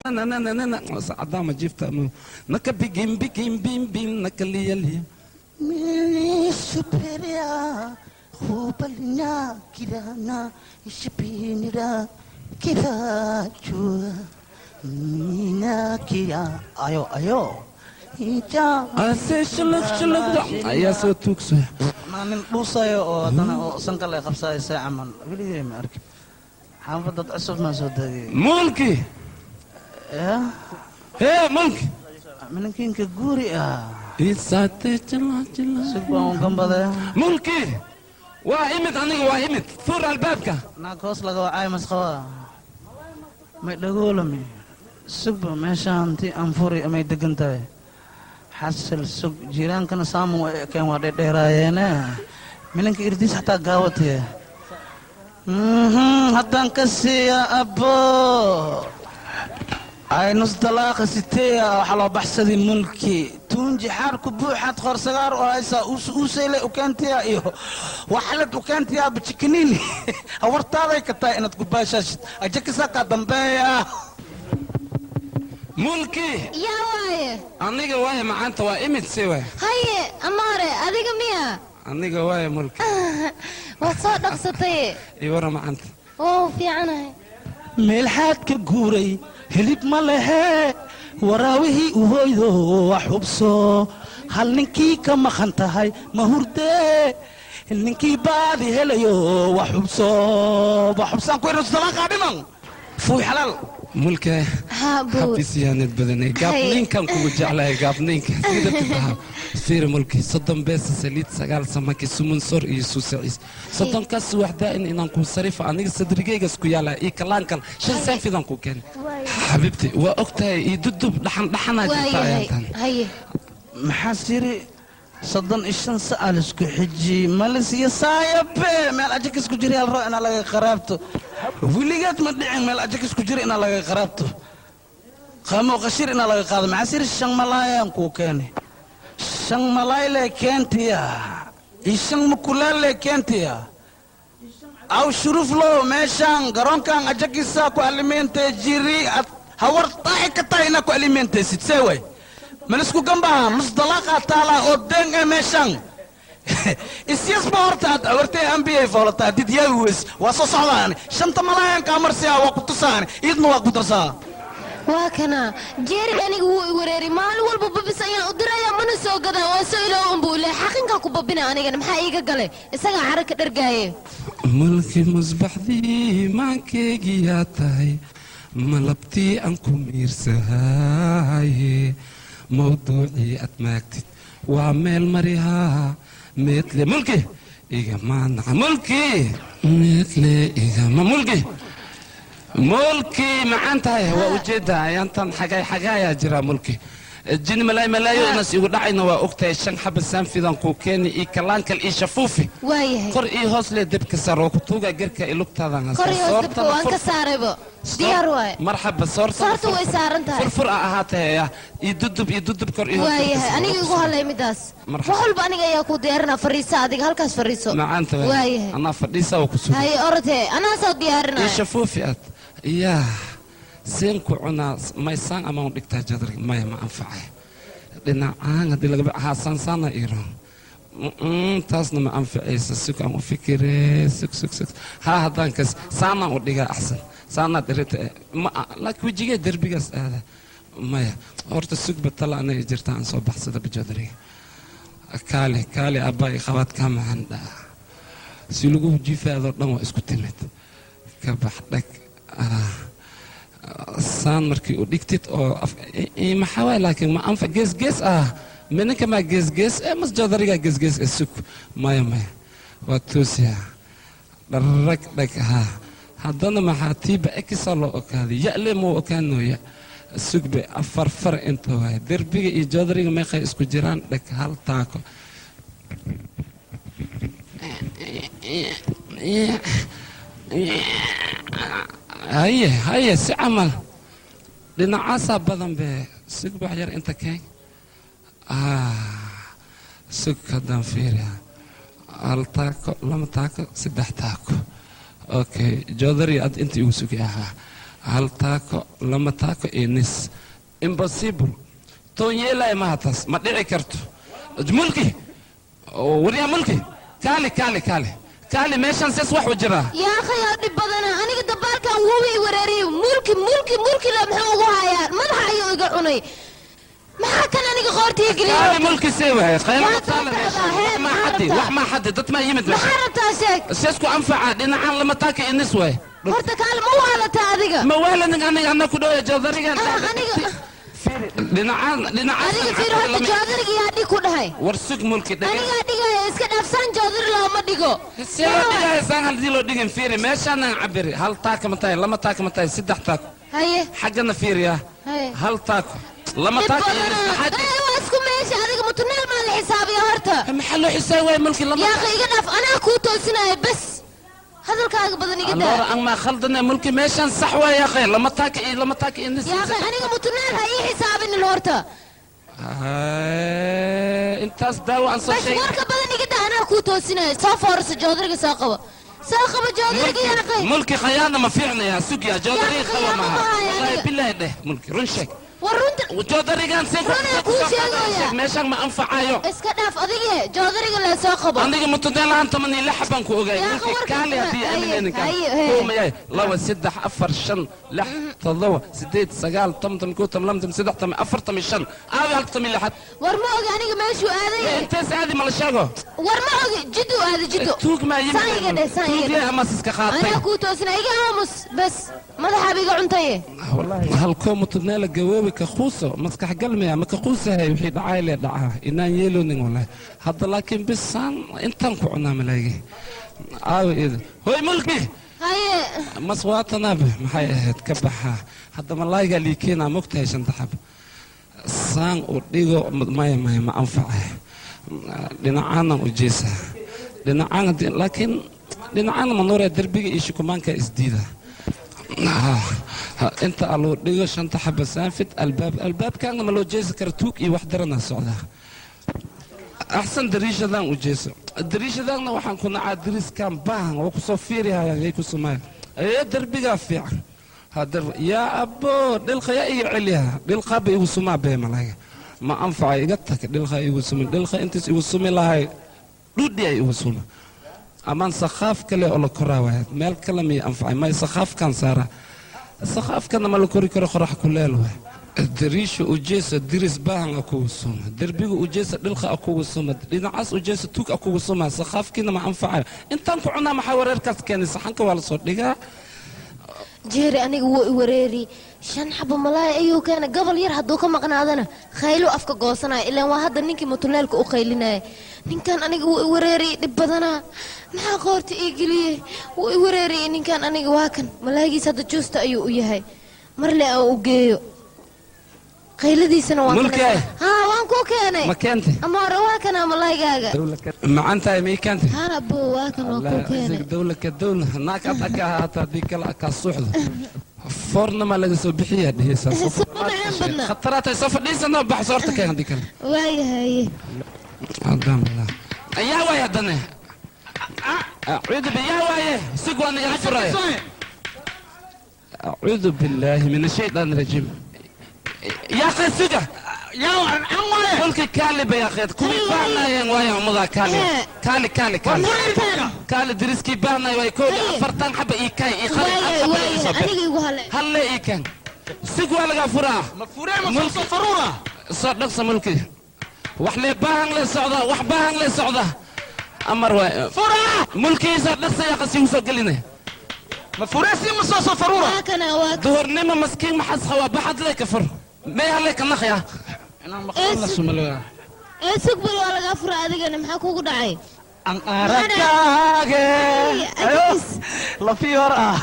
Cadaama jiifta naka bigin bigin bim bim naka liya liya. Superia, hubalina, kirana, ishpinira, kirachua, mina kira, ayo ayo, ija. Ase shuluk shuluk ayaa soo tuugsoya. Nin dhuusayo oo haddana oo sanka lay qabsayo see camal weligay ma arkin. Xaafadad cusub maan soo degay. Mulki. Ya. Hee mulki. Mininkiinka guuri ah. Isaate jila jila. Sug baan u gambadaya. Mulki. Waa imid aniga, waa imid. Fur albaabka. Naag hoos laga wacay masqaba. May dhagoolami. Sugba meeshaan ti aan furi amay degan tahay. Xasil sug jiiraankana saamu waa ekeen waa dheerdheeraayeene. Mininka irdiis xataa gaawatiye. Haddaan ka siiya abbo. Ay nus dalaaqa siteeya waxaa loo baxsaday mulki. Tuunji xaarku buuxaad qorsagaar oo haysaa uusayle u keentiya iyo waxlad u keentiya bajikiniin. Hawartaaday ka tahay inaad ku baashaashid. Ajakisaa kaa dambeeya. Mulki. Yaa waaye? Aniga waaye macaanta, waa imid si waay. Haye amaare, adiga miya? Aniga waaye mulki. Waad soo dhaqsatay. Ii warra macaanta. Waa fiicanahay. Meelxaad ka guuray hilib ma lehe, waraawihii u hoydo wax hubso, hal ninkii ka maqan tahay ma hurdee, ninkii baadi helayo wax hubso, wax hubsaan ku irusdalaaqa dhiman fuuy xalaal. Mulki. Haa buu. Habisiyaanad badanay gaabninkan kugu jeclahay, gaabninka sida taha fiiri mulki, 30 beesa saliid, 9 samaki sumun sor iyo suusaciis, 30kaas waxdaa in inaan ku sarifa aniga sadrigaygas ku yaala iyo kalaankal 5 sanfidan ku keenay. Xabiibti, waa og tahay iyo dudub dhaxan dhaxanaa jirta Waayahay. Ayaantan. Haye. Maxaa siri 35 sa'al isku xiji malis iyo saayabe meel ajakis ku jira hal roo inaa laga qaraabto, weligeed ma dhicin meel ajakis ku jira inaa laga qaraabto, qamo qashir inaa laga qaado. Maxaa siri 5 malaayaan kuu keenay, 5 malaay keentiya iyo 5 mukulaale keentiya aw shuruf lo meeshaan garoonkan ajakisa ku alimeentee jiri ad hawar taaxi ka tahay inaa ku alimeentaysid see way malisku gambaha nus dalaaqa taalaa oo deen ee meeshaan isyasba horta aad awartay ambiyay foolataa did yaawi weys waa soo socdaani 5ta malaayaan kaa marsiyaa waa ku tusaani idna waa ku darsaa. Waa kana Jeeri, aniga wuu i wareeray. Maalin walba babis ayaan u dirayaa, mana soo gadaa, waa soo iloow unbuu ilaa xaqinkaa ku babina. Anigana maxaa iiga galay? Isagaa cara ka dhargaaye. Mulki, musbaxdii maankeygiyaa tahay, malabtii aan ku miirsahaye, mawduucii aad maagtid waa meel marihaa meedle. Mulki igama naca, mulki meedle igama, mulki, mulki macaan tahay waa ujeeddaa. Ayaantan xagaay xagaayaa jira mulki, jini malaay malaayo inaas igu dhacayna waa ogtahay. 5 xaba saanfidan kuu keeni iyo kalaankal iyo shafuufi. Waayahay. Kor iyo hoos lee debka saar oo ku tuuga garka iyo lugtaadan. Kor iyo hoos dabka waan ka saaraybo, diyaar waaye. Marxaba, soorta. Soorta way saaran tahay. Furfur a ahaatay iyo dudub iyo dudub kor iyo hoos dabka Waayahay. Saar. Aniga igu hadlay midaas. Marxaba. Wax walba aniga ayaa ku diyaarinaa. Fariiso adiga, halkaas fariiso. Macaanta waay. Waayahay. Anaa fadhiisa oo ku suga. Haye orodhe, anaa soo Iyo diyaarinaya. Shafuufi aad yaa seen ku cunaa maysaan ama u dhigtaa jadriga maya ma anfacay dhinacaan haddii laga haa saansaana iro taasna ma anficaysa. Sug aan u fikiree, sug sug sug, haa haddaan kas saanaan u dhigaa axsan saanaad irita ma laakiin wejigee derbigaas aada maya. Horta sugba tala anaga jirta aan soo baxsada bajadriga. Kaale kaale abbaa i qabaad kaa macan dhaa si lagu jiifaadoo dhan waa isku timid ka bax dhag. Saan markii u dhigtid oo maxaa waay laakiin ma anfa gees gees ah mininka maa gees gees ee mas joodariga gees gees ee sug maya maya waa toosiya dharag dhag haa haddana maxaa tiiba ekisa loo okaaday ya'le muu okaanoya sugbe afar far inta waay derbiga iyo joodariga meeqay isku jiraan dhag hal taako. Haye haye si camal dhinacaasaa badan be sug wax yar inta keen. Sug haddaan fiiriya hal taako, lama taako, saddex taako. Okay, joodari ad inta igu sugi ahaa. Hal taako, lama taako iyo nis. Impossible. Toonyeelay maaha taas, ma dhici karto. Mulki, waryaa Mulki, kaali kaali kaali kaali, meeshan sees wax u jiraa. Yaa akhay, yaa dhib badana, aniga dabaalkan wuuba i wareeriyey. Mulki, Mulki, Mulki la muxuu ugu hayaa? Madaxa ayuu iga cunay. Maxaa kan aniga qoortiga geliyey? Kaali Mulki, see wahay qaylo Waa taala soo meeshan. socdaa, hee, Wax maa maxaa xaddi rabtaa? Wax maa xaddi, dad maa yimid meeshan. Maxaa rabtaa? Sheeg. Sees ku anfaca dhinacan lama taaka iyo nis waay. Horta kaali, ma waalataa adiga? Ma waalanin aniga, anna ku dhawaya joodarigan. Ah, aniga Dhinacaan dhinacaan. Adiga fiir horta, joodariga yaa dhig ku dhahay? War sug Mulki, dhege. Anigaa dhigaya, iska dhaafsaan, joodari looma dhigo. See loo dhigaya saan haddii loo dhigin? Fiiri meeshaanaan cabiri, hal taaka ma tahay, lama taaka ma tahay, saddex taako. Haye. Xaggana fiiriya. Haye. Hal taako, lama dhib taako iyo nis. badana. Maxaa Ee, waa isku meesha. Adiga mutuneel maa la xisaabiya horta? Maxaa loo xisaab waaya Mulki lama Yaa akhi, iga dhaaf, anaa kuu toosinaya. Bas, hadalkaaga badan iga Allora daa. Ang maa khaldane Mulki, meeshaan sax waaya yaa akhi, lama taaka iyo lama taaka iyo nis. Yaa akhi, aniga mutuneel ha ii xisaabinin horta. Ay, intaas daawo aan soo Bas, sheegay. warka badan iga daa, anaa kuu toosinaya. Soo foorso, joodariga soo qabo, soo qabo joodariga, yaa akhi. Mulki, khayaana ma fiicnaya, sugya joodariga. Yaa qaba khiyaano maaha. ma hayo Wallahi aniga. Billahi dheh Mulki, run sheeg. War runta. Joodarigan see ku Runaa kuu sheegaya. Meeshaan ma anfacayo. Iska dhaaf adige, joodariga lee soo qabo. Aniga mutudeel 16 baan ku ogaay. Yaa Mulki, warka kaali haddii haye, aaminaynin kaali. haye, haye. Kow mayahay, laba, saddex, afar, shan, lix, toddoba, sideed, sagaal, 10, 11, 12, 13, 14, 15. Aawi halka toban iyo lixaad? War ma ogi aniga meeshuu aaday. Intees aadi ma la sheego? War ma ogi, jiddu aaday, jiddu. Tuug maa yimid? Saan iga dheh, saan iga Tuug dheh. yaa ama iska qaatay? Anaa kuu toosina, iga aamus bas, madaxaaba iga cuntaye. Halkoo mutudneela gawoobi ka quuso maskax galmaya ma ka quusahay, wixii dhacay lee dhacaa, inaan yeeloonin wallahi hadda, laakiin bisaan intaan ku cunaa malaagi. Aawi ida hoy Mulki. Haye. Mas waatanabe maxay ahayd ka baxaa hadda malaaygaa liikeenaa, mogtahay shanta xab saan u dhigo. Maya maya, ma anfacay, dhinacaanan u jeesaa, dhinacaan haddii laakiin dhinacaana manuuraya, derbiga iyo shukumaanka isdiida. Inta aluu dhigo shanta xaba saanfid albaab, albaabkaana ma loo jeesi kara, tuug iyo wax daranaa socdaa. Axsan dariishadan u jeeso, dariishadaanna waxaan ku nacaa dariskan baahan oo kusoo fiirihayaan yay ku sumaya ee derbigaa fiican. Hadar yaa abbo, dhilqa yaa iga celiya, dhilqaaba igu sumaa bee malaga ma anfacay, iga tag, dhilqa igu sumin, dhilqa intiis igu sumi lahay dhudhi ay igu suma amaan sakhaaf kale oo la koraa waaya, meel kale miya anfacay? May, sakhaafkan saara, sakhaafkana ma la kori karo, qorax kuleel waay. Dariisha ujeesa, diris baahan a kugu suma, derbiga ujeesa, dhilqa a kugu suma, dhinacaas ujeesa, tuug a kugu suma, sakhaafkiina ma anfacayo. Intaan ku cunaa maxaa wareerkaas keenay? Saxanka waa la soo dhigaa. Jeeri aniga wuu i wareeri. Shan xabo malaay ayuu keenay, gobol yar hadduu ka maqnaadana khaylu afka goosanaya, ilaan waa hadda ninkii mutuleelka u qaylinaya. Ninkan aniga wuu i wareeriyey, dhib badanaa, maxaa qoorta ii geliyey? Wuu i wareeriyey ninkan aniga. Waa kan malaagiis hadda, juusta ayuu u yahay, marle aan u geeyo qayladiisana waan. Mulki. Haa, waan kuu keenay. Ma keentay? Ama hore waa kanaa malaaygaaga. Macan tahay, ma ii keentay? Haa bo, waa kan, waa kuu keenay. Dawla ka dawla naag ad aka ahaata, haddii kale akaa suuxda foorna maa laga soo bixiyaa dheheysaa. Soo macaan badna. Khataraatay, soo fadhiisanoo baxso horta, keen haddii kale. Waayahaye. Haddaan bilaa yaa waay haddane, acuudu bi yaa waaye, sig waa nigala furaya. Acuudu billaahi min ashaytaan rajiim. Yaa akhi, suga. Mulki, kaali ba yaa akhi, kuwii baahnaayeen waaya ummadaa, kaali kaali kaali kaali kaali, deriskii baahnay waay, kooda 40 xaba ii kaay ii qali. Waaya waaya, aniga igu hale. Halle ii keen, sig waa lagaa furaa. Soo dhaqsa Mulki, wax lee baahan lee socda, wax baahan lee socda, amar waay mulkiisa, dhaqsa yaa qasi soo gelinaya. Waa kana, waa duhurnimo maskiin maxas qabaa, baxad lee ka fur, mee halle ka naqya. Ee sug bal, waa lagaa fura, adigana maxaa kugu dhacay? Aragkaaga lafii hor ah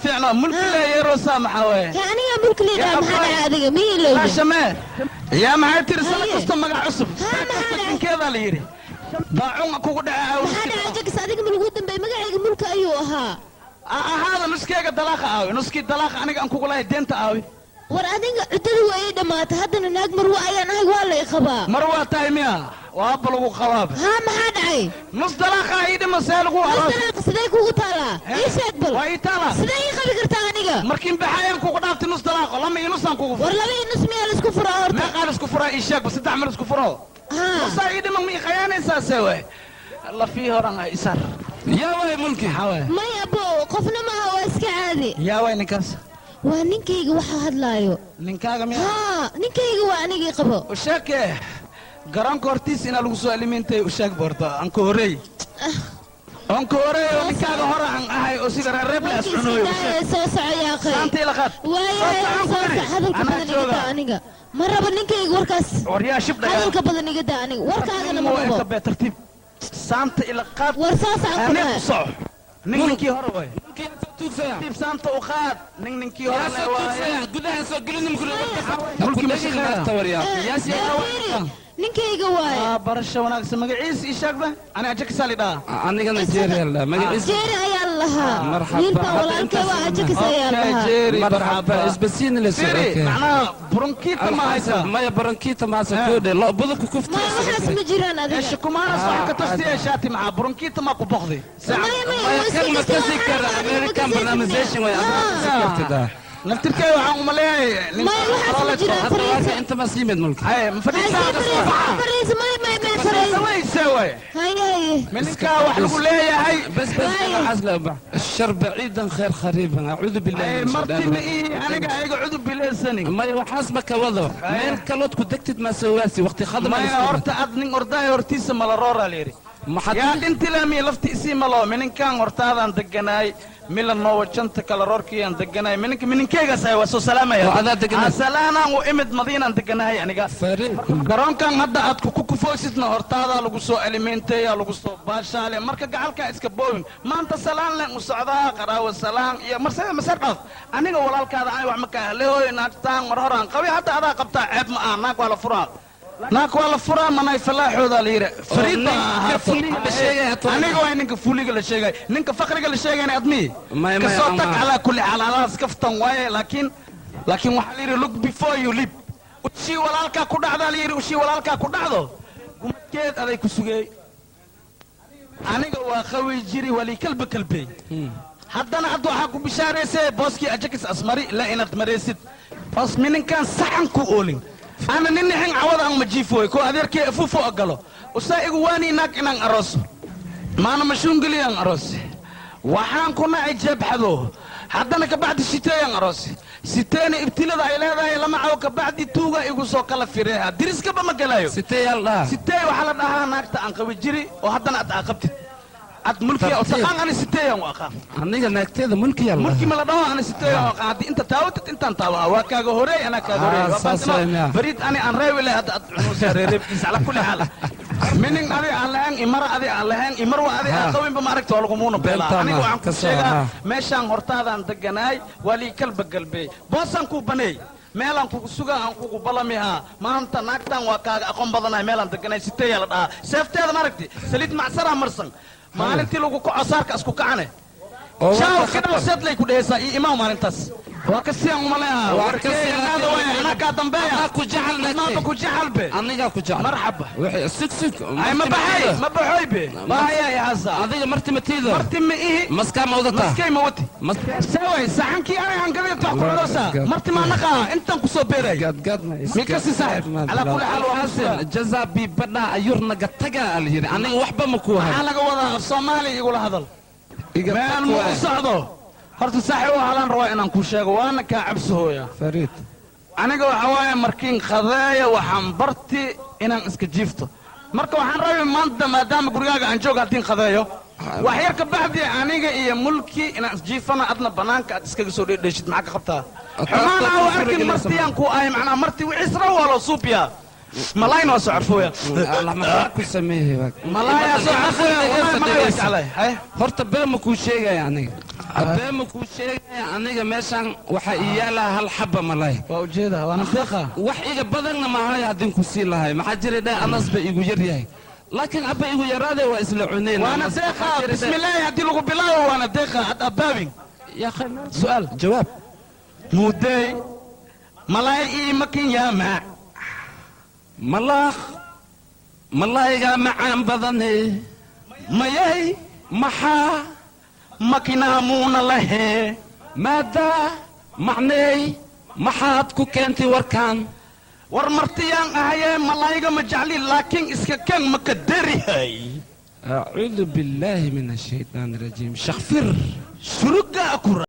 fiicno mulki leeyerosa maxaa waye? Ka aniga mulki leedaha, maxaa dhacay adiga? Miyi ilowda? Shame yaa, maxay tiri? Sana kasta magac cusub. Haa, maxaa dhacay? Ninkeedaa la yidhi daacun kugu dhacay. Maxaa dhacay jakis? Adiga ma lagu dambeeyey? Magacayga mulka ayuu ahaa. Ahaada nuskeega dalaaqa aawi, nuskii dalaaqa aniga aan kugu lahay deenta aawi. War adiga cuddada waa ii dhammaatay, haddana naag marwo ayaan ahay, waa la i qabaa. Mar waa tahay miya? Waaba lagu qabaaba. Haa, maxaa dhacay? Nus dalaaqa ii dhima, see lagu Nus aroos? dalaaqa sidee kugu taalaa? Ii sheeg bal. Waa ii taalaa. Sidee ii qabi kartaa? furta aniga markiin baxayaan kugu dhaaftay nus dalaaqo lama iyo nusaan kugu war laba iyo nus miyaa laisku furaa horta meeqaa laisku furaa ii sheeg saddex ma laisku furo nusaa ii dhiman ma ii khayaanaysaa sewe lafii horan ah isar yaa waay mulki maya abo qofna maaha waa iska caadi yaa waay ninkaas waa ninkayga waxa hadlaayo ninkaaga miya haa ninkayga waa anigii qabo usheeke garoonka hortiis inaa lagu soo alimentay usheeg boorta anka horey anka horey oo ninkaaga hore aan ahay oo sida reereeb la ascunooyo soo soco yaaqay saanta ila qaad waayahay hadalka badan iga daa aniga ma rabo ninkayga warkaas waryaa shibdha hadalka badan iga daa aniga warkaagana ma rabo tartiib saanta ila qaad war soo soco ku soco ninkii hore way tartiib saanta u qaad ninkii hore waay gudaha soo gelin mulki ma shaqeeyaa ninkayga waay barasho wanaagsan magaciisa ii sheegba ani ajakisa la dhahaa anigana jeeri la magaciisa jeeri ayaa la lahaa wiilka walaalkay waa ajakis ayaa la lahaa jeeri marxaba isbasiin la soo macnaha bronkiita ma haysa maya bronkiita ma haysa koodhe lo budubka kufti maya waxaas ma jiraan adiga eesha kumaana sax ka tafsiya shaati maxaa bronkiita ma ku boqdi maya kasi kara American barnaamijyada way kartida naftirkay waxaan uma leeyahay maya waxaas ma jiraan fariisa inta ma siimid mulki ay ma fadhiisa fariisa maya maya maya fariisa way saway haye haye minka wax lagu leeyahay bas bas waxaas la bax الشر بعيدا خير خريبا اعوذ بالله من marti ma ii aniga ayaga cudub bileysani maya waxaas ma ka wado meel kalood ku degtid ma soo waasi waqti khadma maya horta ad nin ordaay hortiisa mala roora leeri yaa dhintilaamiya lafti isii malo mininkaan hortaadaan deganaay milan noowa janta kala roorkiyaan deganaay mininka mininkeygaas waa soo salaamaya salaanaan u imid madiinaan deganahay aniga garoonkan hadda aad ku kufoosidna hortaadaa lagu soo alimenteeyaa lagu soo baashaale marka gacalkaa iska boowin maanta salaan len u socdaa qaraawo salaan iyo marse maser dhaaf aniga walaalkaada aan wax ma kaa helehooy naagtaan mar horaan qabi hadda adaa qabtaa ceeb ma aha naag waa la furaa naag waa la furaa manay falaaxooda la yidhi fariid baa ahaato aniga waa ninka fuliga la sheegay ninka fakriga la sheegayna admihi kasoo tag calaa kulli xaal alahaas kaftan waaye laakiin laakiin waxaa la yidhi look before you leap ushii walaalkaa ku dhacdaa la yidhi ushii walaalkaa ku dhacdo gumadkeed aday ku sugeey aniga waa qawi jiri walii kalba kalbey haddana hadda waxaa ku bishaaraysee booskii ajakis asmari la inaad maraysid boos mininkaan saxan ku oolin أنا ننحن عوض عن مجيفوي كو أذيرك أفوفو أقلو وسائق واني ناك إنان أروس ما أنا مشونقلي أن أروس وحان كنا عجاب حذو حتى أنا كبعد الشتاء أن أروس ستين ابتلا ذا إلى ذا لما عو كبعد توغا يقصو كلا فيرها درس كبا ما قلايو ستة يلا ستة وحلا أها ناك تأن قوي جري وحتى أنا أتعاقبت أت ملكي أو تقان أنا ستة يوم أخا أنا ناكتة ملكي يلا ملكي ما لدوه أنا 6 يوم أخا أنت تاوتت أنت تاوها وكاغوري أنا كاغوري بريد أنا أن راوي له على كل حال منين أبي علىهن إمرة أبي علىهن إمرة أبي أقوم بمعركة والقمون بلا أنا وعم كشيء مشان هرتاد أن تجناي ولي كلب قلبي بوسان كوبني meelaan kugu sugaa aan kugu balamihaa maanta naagtan waa kaaga aqoon badanahay meelaan deganay sitee la dhahaa seefteeda ma aragti saliid macsaraa marsan maalintii lagu kaco saarka isku kacane shaaw kidhaw seedlay ku dhehaysaa iyo imaam maalintaas waa ka siyan uma leeha warkeegaada waay anaa kaa dambeeya anaa ku jecel maaba ku jecel be anigaa ku jecel marxaba wixii sug sug ay ma baxay ma baxoy be bahaya haasa adiga marti ma tiido marti ma ihi maskaa ma wadataa maskay ma wati saway saxankii anay aan gaday wax ku cunaysaa marti ma naqaa intaan ku soo beeray gad gad ma mikasi saaxib ala kulli xaal waa xasan jazaa bi badha ayurna gataga al yiri aniga waxba ma ku hayo maxaa laga wadaa Soomaali igula hadal meel ma u socdo horta saaxiib waxaan rabaa inaan ku sheego waana ka cabsooya fariid aniga waxa waaye markiin qadeeya waxaan barti inaan iska jiifto marka waxaan rabay maanta maadaama gurigaaga aan joogo haddii qadeeyo wax yar ka baxdi aniga iyo mulki inaan isjiifana adna banaanka aad iskaga soo dheedheeshid maxaa ka qabtaa xumaan aan arkin martiyaan ku ahay macnaa marti wixii waa loo suubiyaa ملايين وسعرفويا الله ما ku sameeyay ملايين وسعرفويا horta been ma kuu sheegaya aniga been ma kuu sheegaya aniga meeshan waxa iyaala hal xaba malay waa ujeeda waana deeqa wax iga badanna ma hayo haddii ku sii lahay maxaa jira dhay anas ba igu yar yahay laakiin abba igu yaraade waa isla cuneen waana deeqa bismillaahi haddii lagu bilaabo waana deeqa had abaabin ya akhi su'aal jawaab muday malay ii makin yaa malaakh malayga macaan badane mayay maxaa makinaamuuna lahee Maadaa macneey maxaad ku keentay warkaan? War martiyaan ahayee, malayga ma jecli, laakiin iska keen ma ka derihay. Acuudu billaahi min ashaytaan rajiim, shakfir. Surugaa ku